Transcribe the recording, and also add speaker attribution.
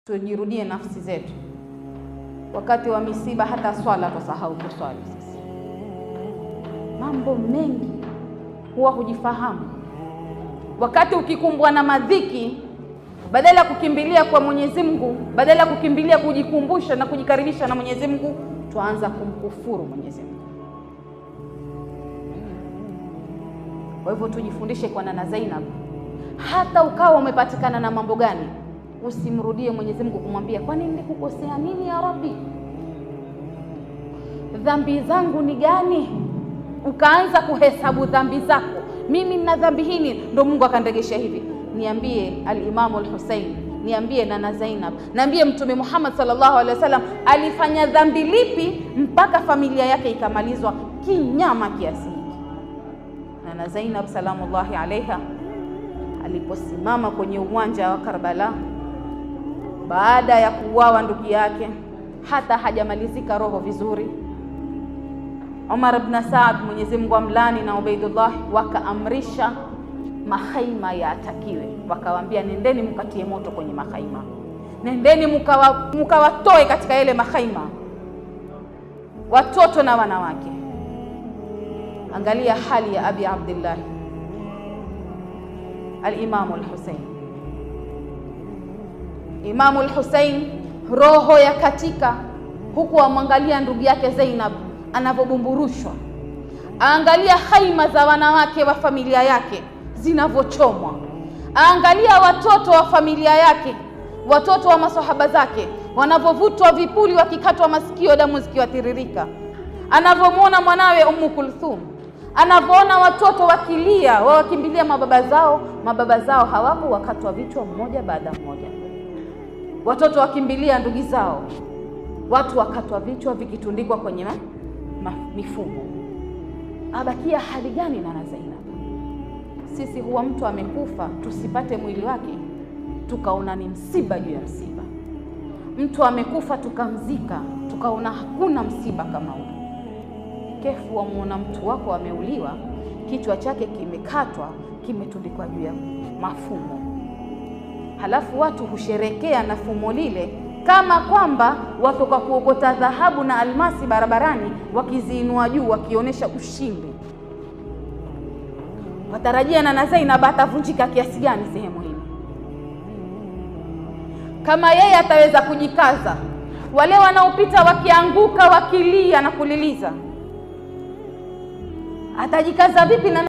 Speaker 1: Tujirudie nafsi zetu. Wakati wa misiba hata swala tusahau kuswali sisi. Mambo mengi huwa hujifahamu. Wakati ukikumbwa na madhiki, badala ya kukimbilia kwa Mwenyezi Mungu, badala ya kukimbilia kujikumbusha na kujikaribisha na Mwenyezi Mungu, tuanza kumkufuru Mwenyezi Mungu. Kwa hivyo tujifundishe kwa Nana Zainab, hata ukawa umepatikana na mambo gani, usimrudie Mwenyezi Mungu kumwambia kwani nilikukosea nini ya Rabbi, dhambi zangu ni gani? Ukaanza kuhesabu dhambi zako, mimi nina dhambi hii, ndo Mungu akanregesha hivi. Niambie al-Imamu al-Hussein, niambie Nana Zainab, niambie Mtume Muhammad sallallahu alaihi wasallam alifanya dhambi lipi mpaka familia yake ikamalizwa kinyama kiasi hiki? Nana Zainab salamullahi alaiha aliposimama kwenye uwanja wa Karbala baada ya kuuawa ndugu yake, hata hajamalizika roho vizuri, Umar ibn Saad, Mwenyezi Mungu amlani, na Ubaidullah wakaamrisha mahaima yaatakiwe, wakawaambia nendeni mkatie moto kwenye mahaima, nendeni mkawatoe katika yale mahaima watoto na wanawake. Angalia hali ya Abi Abdullah al-Imam al-Hussein. Imamu al-Hussein roho ya katika, huku amwangalia ndugu yake Zainab anavyobumburushwa, aangalia haima za wanawake wa familia yake zinavyochomwa, aangalia watoto wa familia yake, watoto wa masahaba zake wanavovutwa vipuli, wakikatwa masikio, damu zikiwatiririka, anavyomuona mwanawe Ummu Kulthum, anavyoona watoto wakilia, wawakimbilia mababa zao, mababa zao hawapo, wakatwa vichwa mmoja baada mmoja, watoto wakimbilia ndugu zao, watu wakatwa vichwa vikitundikwa kwenye mifumo. Abakia hali gani Nana Zainab? Sisi huwa mtu amekufa tusipate mwili wake tukaona ni msiba juu ya msiba. Mtu amekufa tukamzika tukaona hakuna msiba kama huo. Kefu wamuona mtu wako ameuliwa, kichwa chake kimekatwa, kimetundikwa juu ya mafumo, halafu watu husherekea na fumo lile kama kwamba watoka kuokota dhahabu na almasi barabarani, wakiziinua juu wakionyesha ushindi. Watarajia Nana Zainab atavunjika kiasi gani sehemu hii? Kama yeye ataweza kujikaza, wale wanaopita wakianguka wakilia na kuliliza, atajikaza vipi na